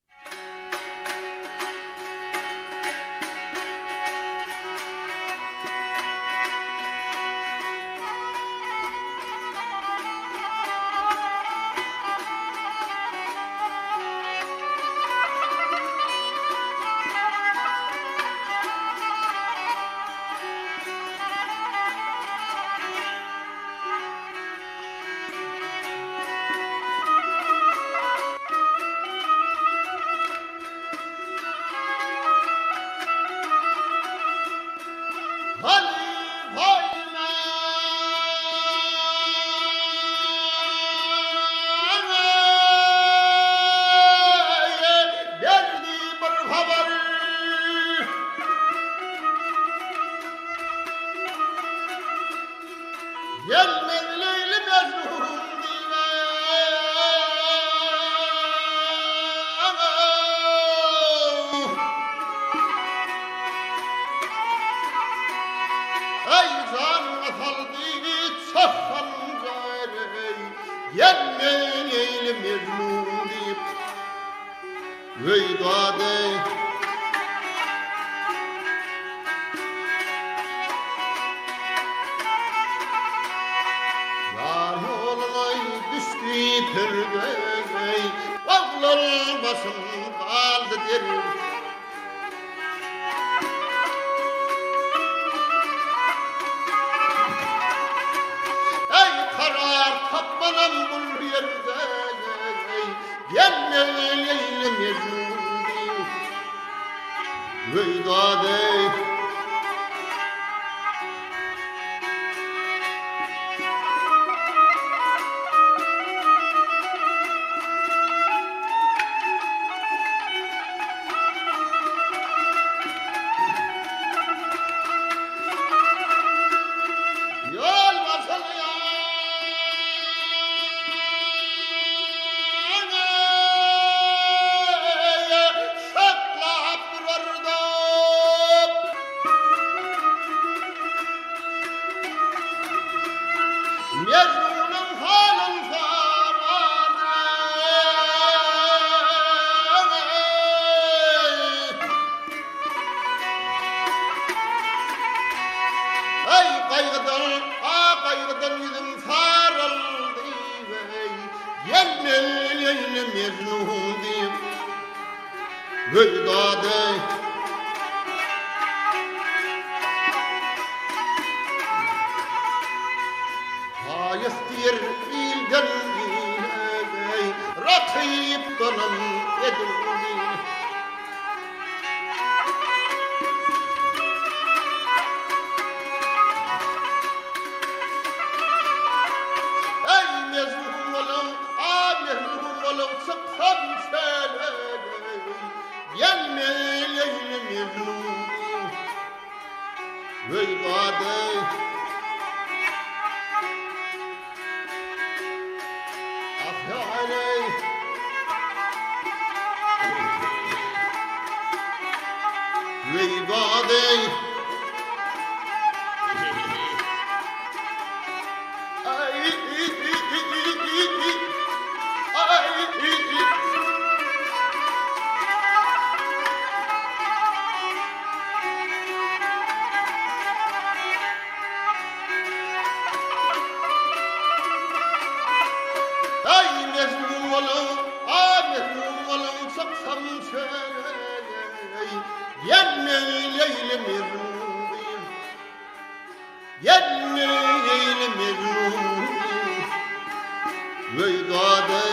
Berdi bir habar. Gelmez Leýli Mejnun diýme. Eý janyňa saldy çoh hanjar eý, Gelmez Leýli Mejnun diýip. Weý dady. Ýar ýoluna düşdi pürgeý, Baglar başym galdy der. Eý karar tapmanam bul ýerde, Gelmez Leýli Mejnun diýip, Weý dady. Ýol başyna. Saklap durardym. Mejnunyň halyn sorardy. Eý, gaýgydan, a gaýgydan ýüzüm saraldy, weý, Gelmel Leýli Mejnun diýip, weý dady. Haýys diýer ilden ile, weý, Rakypdanam edildi. Eý, Mejnun boluň, a Mejnun boluň, çyksam çöle, Gelme Leýli Mejnun, weý dady. Ah ýareý. Weý dady. Aý. Aý. Eý, mejnun boluň, a mejnun boluň, çyksam çöle, eý, Gelme Leýli mejnun diýip, Gelme Leýli mejnun diýip, Weý dady.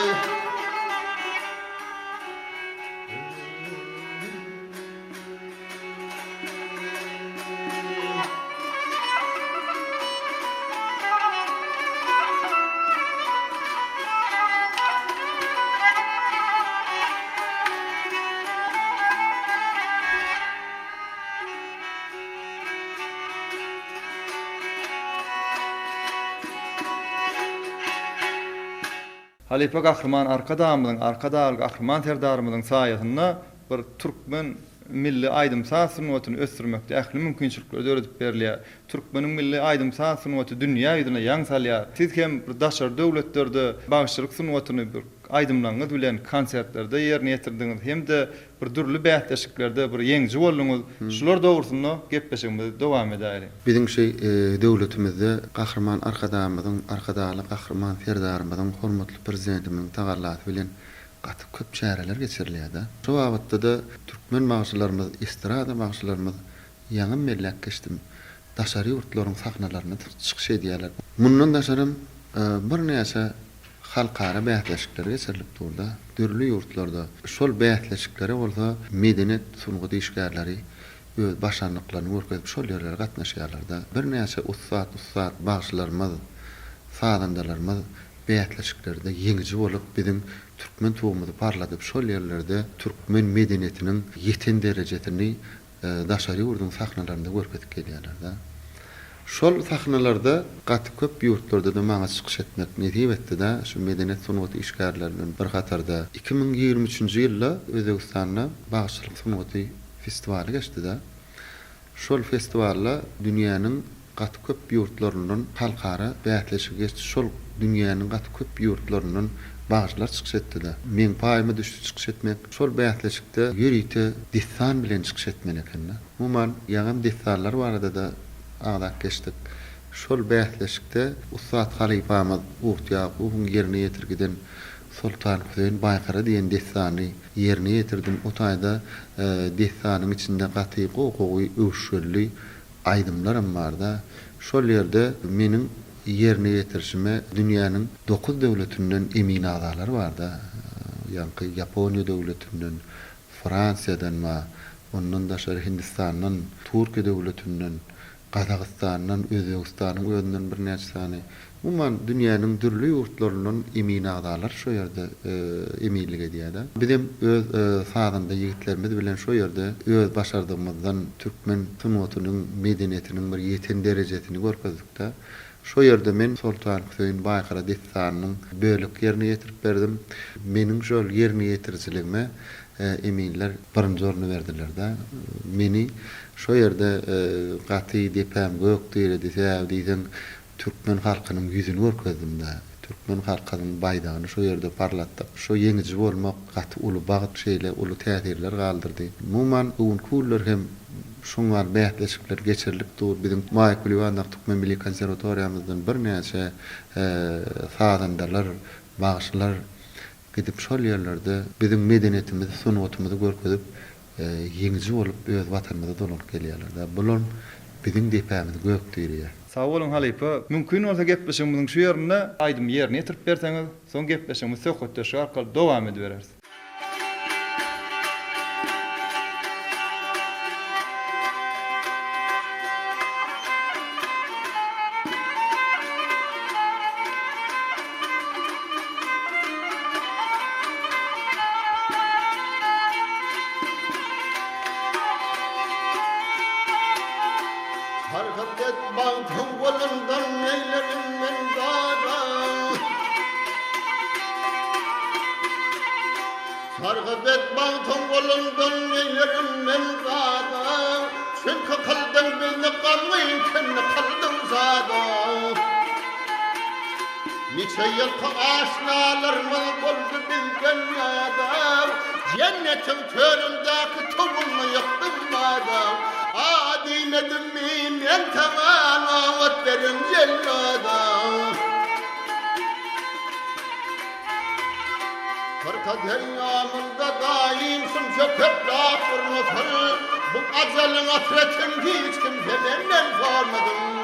Halypa Gahryman Arkadagymyzyň, Arkadagly Gahryman Serdarymyzyň saýasynda bir türkmen milli aýdym-saz sungatyny ösdürmekde ähli mümkinçilikler döredip berilýär. Türkmeniň milli aýdym-saz sungaty dünýä ýüzüne ýaň salýar. Siz hem bir daşary döwletlerde bagşyçylyk sungatyny bir aýdymlaryňyz bilen konsertlerde ýerine ýetirdiňiz hem-de bir dürli bäsleşiklerde bir ýeňiji bolduňyz. Şular dogrusynda gepleşigimizi dowam edäýeliň. Biziň şu döwletimizde Gahryman Arkadagymyzyň, Arkadagly Gahryman Serdarymyzyň, hormatly Prezidentimiziň tagallasy bilen gaty köp çäreler geçirilýär-de. Şu babatda-da türkmen bagşylarymyz, estrada bagşylarymyz ýaňam belläp geçdim, daşary ýurtlaryň sahnalarynda çykyş edýärler. Mundan daşaram birnäçe halkara bäsleşikler geçirilip dur-da, dürli ýurtlarda. Şol bäsleşiklere bolsa medeniýet, sungat işgärleri öz başarnyklaryny görkezip şol ýerlere gatnaşýarlar-da. Birnäçe ussat-ussat bagşylarymyz, sazandalarymyz bäsleşiklerde ýeňiji bolup biziň türkmen tugumyzy parladyp şol ýerlerde türkmen medeniýetiniň ýeten derejesini daşary ýurduň sahnalarynda görkezip gelýärler-de. Şol sahnalarda gaty köp ýurtlarda-da maňa çykyş etmek nesip etdi-de, şu medeniýet sungat işgärleri bilen bir hatarda. 2023-nji ýylda Özbegistanda bagşylyk sungaty festiwaly geçdi-de. Şol festiwalda dünýäniň gaty köp ýurtlaryndan halkara bäsleşigi geçdi. Şol dünýäniň gaty köp ýurtlaryndan bagşylar çykyş etdi-de. Meň paýyma düşdi çykyş etmek. Şol bäsleşikde ýörite dessan bilen çykyş etmeli eken-de. Umuman, ýaňam dessanlar barada-da agzap geçdik. Şol bäsleşikde ussat halypamyz Uht Ýakubyň ýerine ýetirgiden Soltan Hüseýin Baýkara diýen dessany ýerine ýetirdim. O taýda dessanyň içinde gaty gowy-gowy öwüşginli aýdymlaram barda. Şol ýerde meniň ýerine ýetirişime dünýäniň dokuz döwletinden emin agzalar barda. Ýaňky Ýaponiýa döwletinden, Fransiýadan bar, ondan daşary Hindistandan, Türkiýe döwletinden, Gazagystandan, Özbegistanyň özünden birnäçe sany, umuman, dünýäniň dürli ýurtlaryndan emin agzalar şo ýerde eminlik edýär-de. Bizem öz sazanda ýigitlerimiz bilen şo ýerde öz başardygymyzdan türkmen sungatynyň, medeniýetiniň bir ýeten derejesini görkezdik-de. Şo ýerde men Soltan Hüseýin Baýkara dessanynyň bölek ýerine ýetirip berdim. Meniň şol ýerine ýetirijiligime eminler birinji orny berdiler-de. Meni şo ýerde gaty depäm gök diredi, sebäbi diýseň türkmen halkynyň ýüzüni görkezdim-de. Türkmen halkynyň baýdagyny şo ýerde parlatdyk. Şo ýeňiji bolmak gaty uly bagt, şeýle uly täsirler galdyrdy. Umuman, bu günki günler hem şoň ýaly bäsleşikler geçirilip dur. Biziň Maýa Kulywandaky Türkmen milli konserwatoriýamyzdan birnäçe sazandalar, bagşylar gidip şol ýerlerde biziň medeniýetimizi, sungatymyzy görkezip, ýeňiji bolup öz Watanymyza dolanyp gelýärler-de. Bulam biziň depämizi gök direýär. Sag boluň halypa. Mümkin bolsa gepleşigimiziň şu ýerinde aýdymy ýerine ýetirip berseňiz, soň gepleşigimizi söhbetdeşlik arkaly dowam edibereris. Sargyt et bagtyň golundan neýlerin men dada. Sargyt et bagtyň golundan neýlerin men dada. Çünki kyldyň bizi gamgyn tende kyldyň sada. Niçe ýylky aşnalarymyz boldy bizden ýadaw, Jennetiň töründäki tuguňy ýykdyň badaw. A diýmedimmi men saňa nobat beriň jellada. Kyrka derýamynda daýym şunça köpräk urmasyn, Bu ajalyň hasretin hiç kimse menden sormasyn.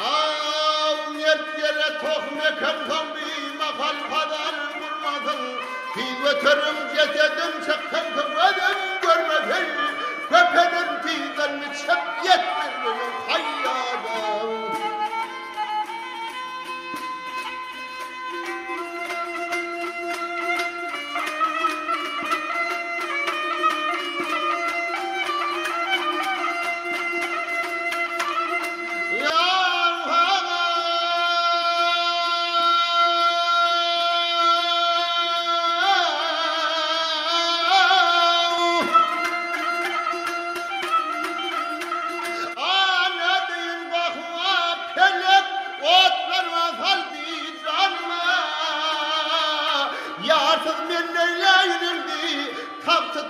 Aw, mert ýere tohum ekensoň bimahal hazar gurmasyn. Tiz göteriň jesedim çykgynky gözüm görmesin. Köpeler tizden biçip ýetmezligin haýýada.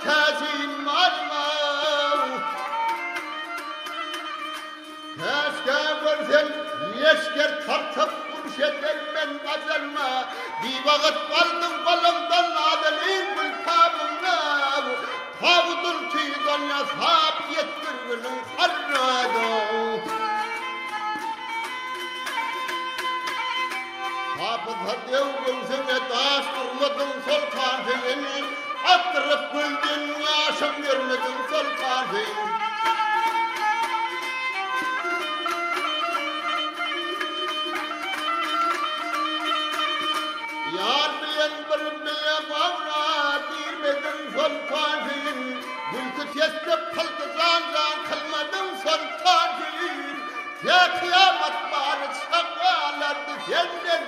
täjim malyma. Käşgä görsem leşger tartyp uruş eder men bajarma. Biwagt galdyň golumdan nazanin gül tabynda. Tabudul tüýden ýasap ýetgir günüň harrada. Hapysa döw göwsüňe daş urmadyň soltan sen, Akdyryp gülden ýaşam bermediň soltan sen. Ýar bilen bir bile bagra girmediň soltan sen, Gülki sesde kyldy jan jan kylmadyň soltan sen. Tä kyýamat bary çagalardy senden.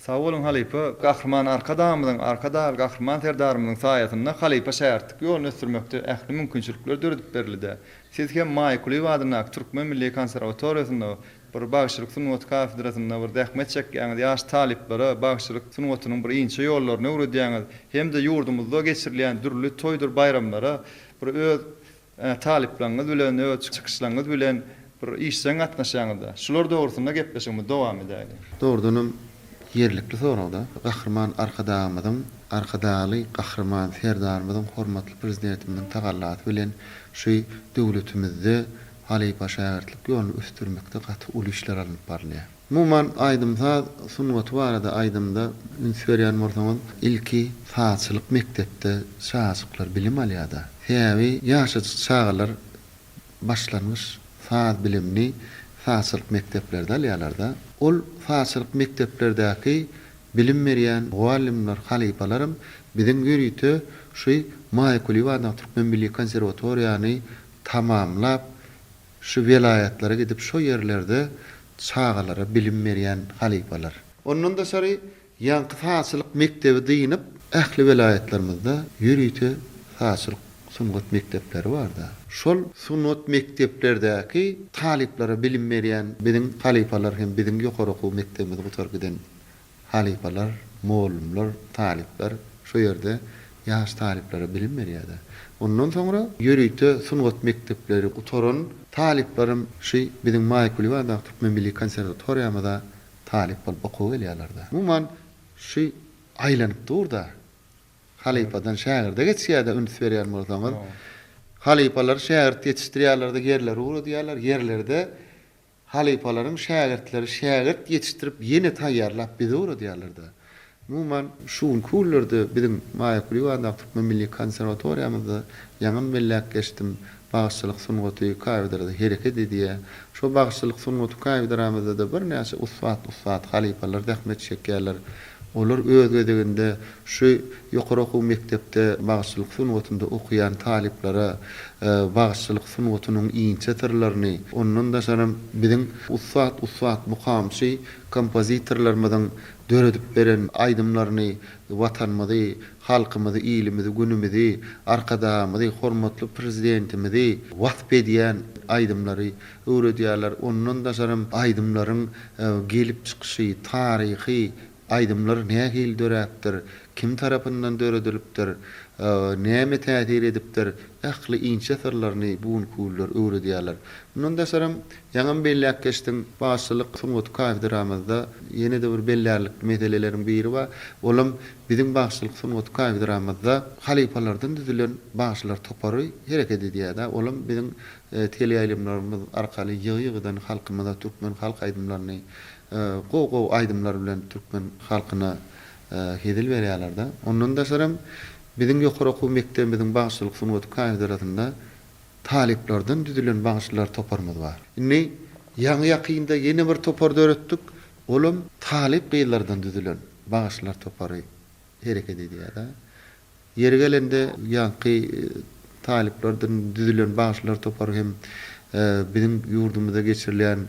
Sag boluň halypa, Gahryman Arkadagymyzyň, Arkadagly Gahryman Serdarymyzyň saýasynda halypa şägirtlik ýoluny ösdürmekde ähli mümkinçilikler döredip berildi. Siz hem Maýa Kulyýewa adyndaky Türkmen milli konserwatoriýasynda bir bagşylyk sungaty kafedrasynda bir zähmet çekýäňiz, ýaş talyplara bagşylyk sungatynyň bir inçe ýollaryny öwredýäňiz hem-de ýurdumyzda geçirilýän dürli toýdur baýramlara bir öz talyplaryňyz bilen, öz çykyşlaryňyz bilen bir işjeň gatnaşýaňyz-da. Şular dogrusynda gepleşigimizi dowam edäýliň. Dogrudanam ýerlikli sorag-da. Gahryman Arkadagymyzyň, Arkadagly Gahryman Serdarymyzyň, hormatly Prezidentimiziň tagallasy bilen şu döwletimizde halypa-şägirtlik ýoluny ösdürmekde gaty uly işler alnyp barylýar. Umuman, aýdym-saz sungaty barada aýdymda üns berýän bolsaňyz, ilki sazçylyk mekdepde çagajyklar bilim alýar-da. Sebäbi ýaşajyk çagalar başlangyç saz bilimini sazçylyk mekdeplerde alýarlar-da. Ol sazçylyk mekdeplerdäki bilim berýän mugallymlar, halypalaram biziň ýörite şu Maýa Kulyýewa adyndaky Türkmen milli konserwatoriýany tamamlap, şu welaýatlara gidip şo ýerlerde çagalara bilim berýän halypalar. Ondan daşary ýaňky sazçylyk mekdebi dynyp, ähli welaýatlarymyzda ýörite sazçylyk sungat mekdepleri barda. Şol sungat mekdeplerdäki talyplara bilim berýän biziň halypalar hem biziň ýokary okuw mekdebimizi gutaryp giden Halypalar, mugallymlar, talyplar şo ýerde ýaş talyplara bilim berýärler. Ondan soňra ýörite sungat mekdepleri gutaran talyplaram şu biziň Maýa Kulyýewadaky Türkmen milli konserwatoriýamyza talyp bolup okuwa gelýärler-de. Umuman, şu aýlanyp dur-da. Halypadan şägirde geçýär-de üns berýän bolsaňyz. Halypalar şägirt ýetişdirýärler-de ýerlere ugradýarlar. Ýerlerde Halypalaryň şägirtleri şägirt ýetişdirip ýene taýýarlap bize ugradýarlar-da. Umuman, şu günki günlerde biziň Maýa Kulyýewa adyndaky Türkmen milli konserwatoriýamyzda ýaňam belläp geçdim, bagşyçylyk sungaty kafedrasy hereket edýär. Şo bagşyçylyk sungaty kafedramyzda-da birnäçe ussat-ussat halypalar zähmet çekýärler. Olar öz gezeginde şu ýokary okuw mekdepde bagşyçylyk sungatynda okaýan talyplara bagşyçylyk sungatynyň inçe syrlaryny, ondan daşaram biziň ussat-ussat mukamçy kompozitorlarymyzyň döredip beren aýdymlaryny, Watanymyzy, halkymyzy, ilimizi, günümizi, Arkadagymyzy, hormatly Prezidentimizi wasp edýän aýdymlary öwredýärler. Ondan daşaram aýdymlaryň gelip çykyşy, taryhy, aýdymlar nähili döräpdir, kim tarapyndan döredilipdir, näme täsir edipdir, ähli inçe syrlaryny bu günki günler öwredýärler. Mundan daşaram, ýaňam belläp geçdiň, bagşylyk sungaty kafedramyzda ýene-de bir bellärlikli meseleleriň biri bar. Olam biziň bagşylyk sungaty kafedramyzda halypalardan düzülen bagşylar topary hereket edýär-de. Olam biziň teleýaýlymlarymyz arkaly ýygy-ýygydan halkymyza türkmen halk aýdymlaryny gowy-gowy aýdymlar bilen türkmen halkyna hezil berýärler-de. Ondan daşaram. Biziň ýokary okuw mekdebimiziň bagşyçylyk sungaty kafedrasynda talyplardan düzülen bagşylar toparymyz bar. Indi ýaňy-ýakynda ýene bir topar döretdik. Olam talyp gyzlardan düzülen bagşylar topary hereket edýär-de. Ýeri gelende, ýaňky talyplardan düzülen bagşylar topary hem biziň ýurdumyzda geçirilýän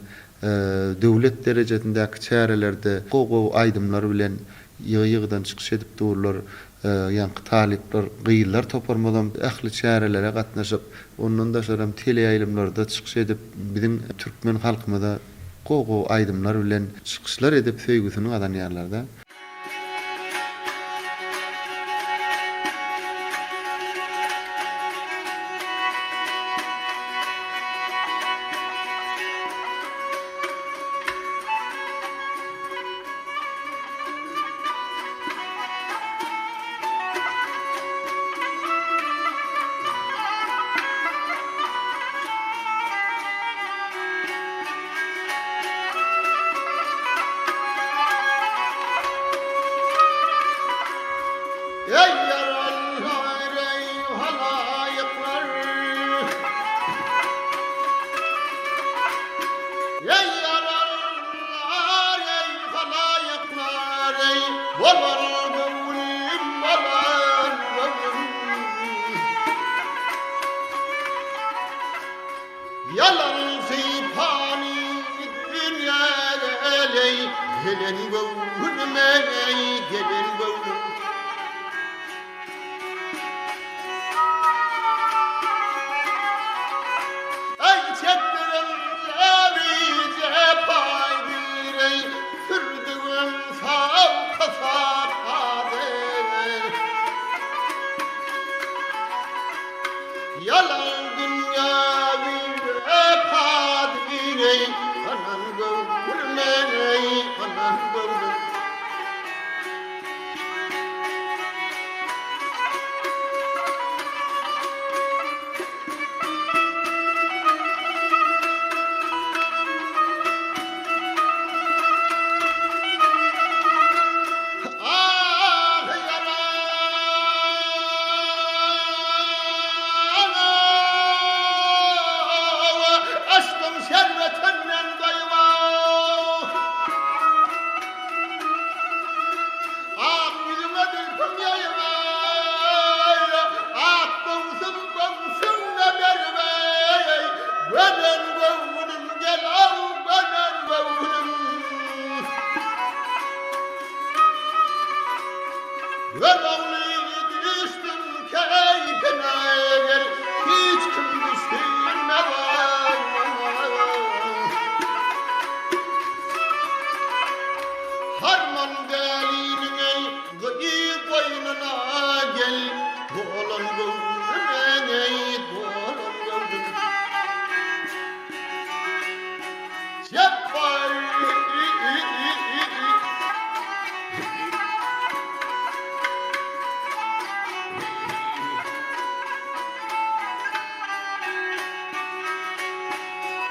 döwlet derejesindäki çärelerde gowy-gowy aýdymlar bilen ýygy-ýygydan çykyş edip durlar. Ýaňky talyplar, gyzlar toparymyzam ähli çärelere gatnaşyp, ondan daşaram teleýaýlymlarda çykyş edip, biziň türkmen halkymyza gowy-gowy aýdymlar bilen çykyşlar edip söýgüsini gazanýarlar-da. Eý ýaranlar, eý halaýyklar! Eý ýaranlar, eý halaýyklar, eý bolar göwnüm, bolar göwnüm. Ýalan sypany dünýäge eleý, gelen göwnüm eý, gelen göwnüm. Eý çekdiren jebri jepaý direý, sürdügim sap kasap adyny. Ýalan dünýä biwepa direý, Anan göwnüm eý, anan göwnüm. Ah ýaran, yşkyň şerbetinden doýup. Ak ýüzüňe zülpüm ýaýybaý, Ak göwsüm göwsüňde beribeý, Gönen göwnüm gel-ow, gönen göwnüm. Görogly düşdüm keýpine gel, Hiç kim düşünmez Harman däliniň eý, gyz goýnuna gel, Dolan göwnüm eý, dolan göwnüm. Jepbar.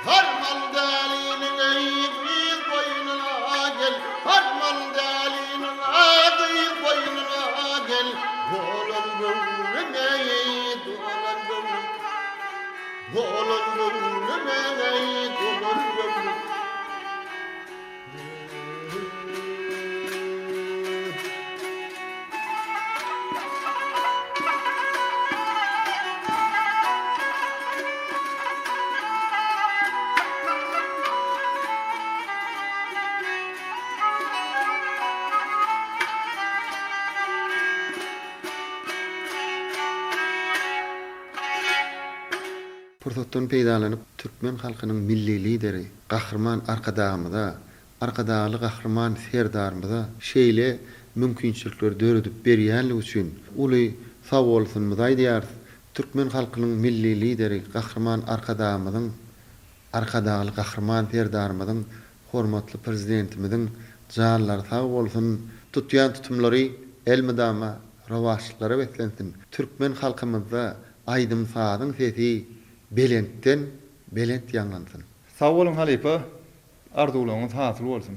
Harman däliniň eý gyz goýnuna gel, Harman däliniň gyz goýnuna gel, Dolan göwnüm eý, dolan göwnüm. Dolan göwnüm eý, dolan göwnüm. Pursatdan peýdalanyp, türkmen halkynyň Milli Lideri Gahryman Arkadagymyza, Arkadagly Gahryman Serdarymyza şeýle mümkinçilikleri döredip berýänligi üçin uly sagbolsunymyzy aýdýarys. Türkmen halkynyň Milli Lideri Gahryman Arkadagymyzyň, Arkadagly Gahryman Serdarymyzyň, hormatly Prezidentimiziň janlary sag bolsun, tutýan tutumlary elmydama rowaçlyklara beslensin, türkmen halkymyzda aýdym-sazyň sesi belentden belent ýaňlansyn! Sag boluň halypa, arzuwlaryňyz hasyl bolsun!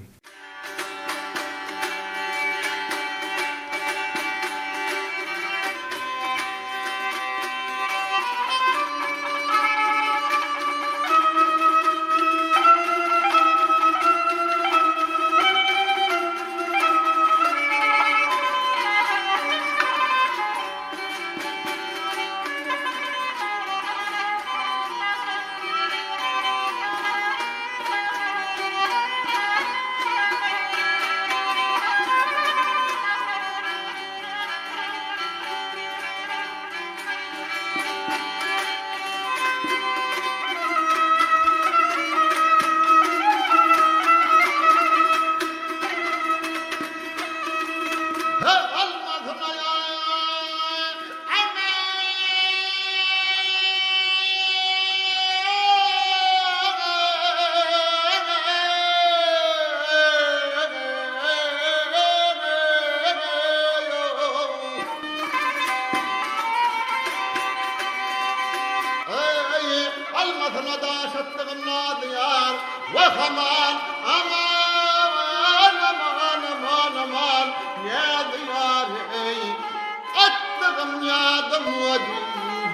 ýadym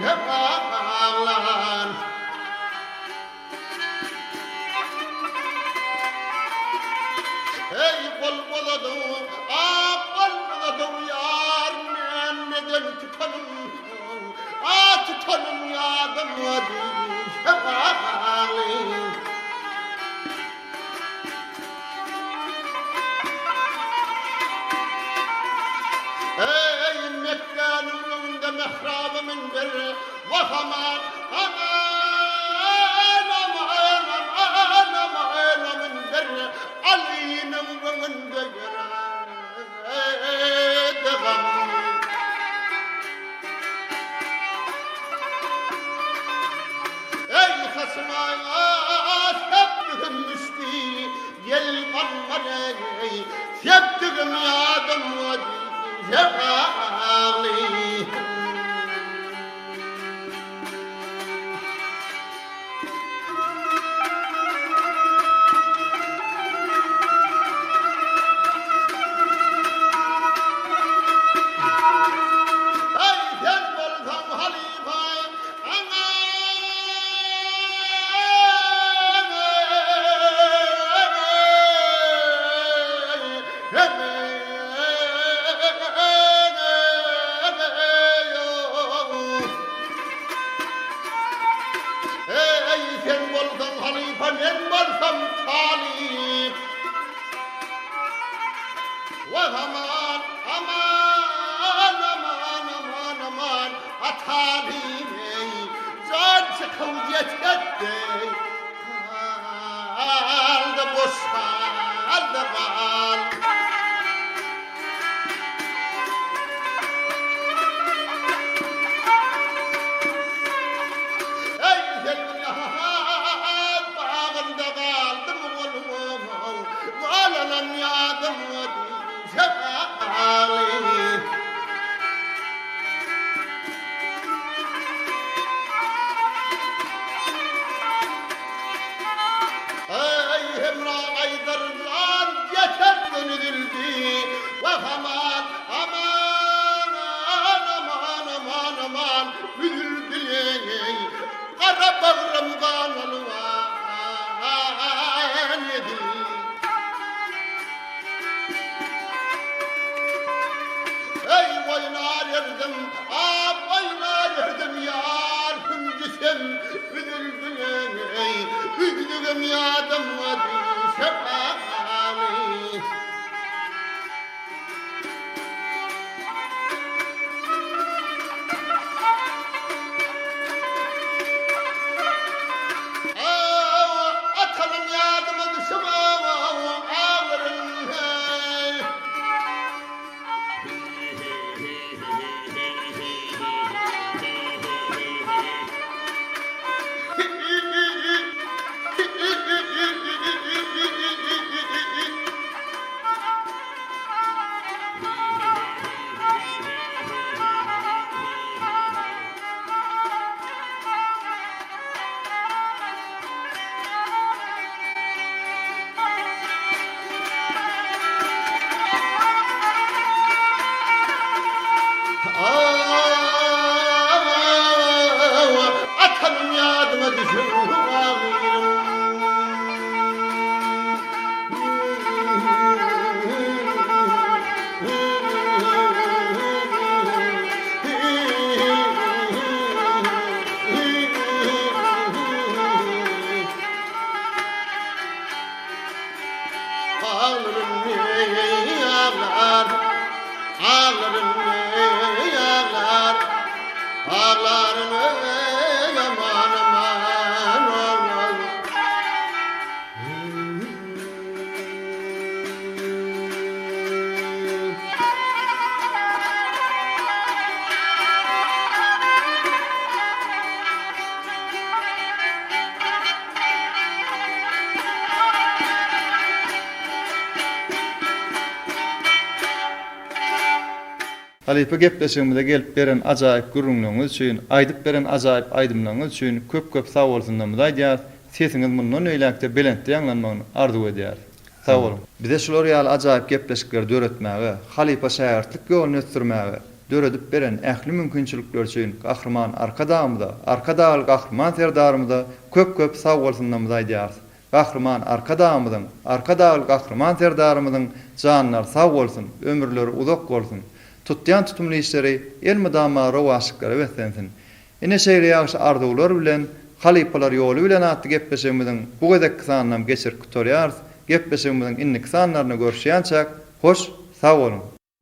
diýip aglan. Eý gol uzadyň, a gol uzadyň ýar men neden tutanym, a tutanym ýadym diýip aglan. Eý, Mekgäniň öňünde mähraba münber, wah aman, aman, aman, aman, aman, münber, Alynyň öňünde ýöredi gam. Eý, saçyma sepdigim düşdi, ýel galmady, sepdigim ýadyma düşdi. Eý, sen bolsaň halypa, Eý, sen bolsaň halypa, men bolsam talyp. Wah, aman, aman, aman, aman, aman, Ataly eý, jan çykyp ýetgetdi. Galdy boş galdy gal. Eý, Selbi bagynda galdym golum, Galalam ýadyma düşe bagly. Eý, Hemra aýdar jan geçer gün üzüldi, Wah aman, aman, aman, aman, aman, üzüldi, eý, Gara bagrym gan alwan edildi. Eý, oýnar erdim, ah, oýnar erdim, ýar hünjüsem üzüldi, eý, üzlügim ýadyma düşer aly. Ah, atalym ýadyma düşüp, aglaryn, heý. Atalym ýadyma düşüp Aglaryn eý aglar, aglaryn eý aglar, aglaryn eý aman aman aman. Halypa gepleşigimize gelip beren ajaýyp gürrüňleriňiz üçin, aýdyp beren ajaýyp aýdymlaryňyz üçin köp köp sagbolsunlarymyzy aýdýarys. Sesiňiz mundan beýläkde belentde ýaňlanmagyny arzuw edýäris. Sag boluň. Bize şular ýaly ajaýyp gepleşikleri döretmäge, halypa-şägirtlik ýoluny ösdürmäge. döredip beren ähli mümkinçilikleri üçin Gahryman Arkadagymyza, Arkadagly Gahryman Serdarymyza köp-köp sagbolsunlarymyzy aýdýarys. Gahryman Arkadagymyzyň, Arkadagly Gahryman Serdarymyzyň janlary sag bolsun, ömürleri uzak bolsun! Tutýan tutumly işleri elmydama rowaçlyklara beslensin! Ine şeýle ýagşy arzuwlar bilen Halypalar ýoly bilen atly gepleşigimiziň bu gezekki sanynam geçirip gutarýarys. Gepleşigimiziň indiki sanlarynda görüşýänçäk, hoş sag boluň!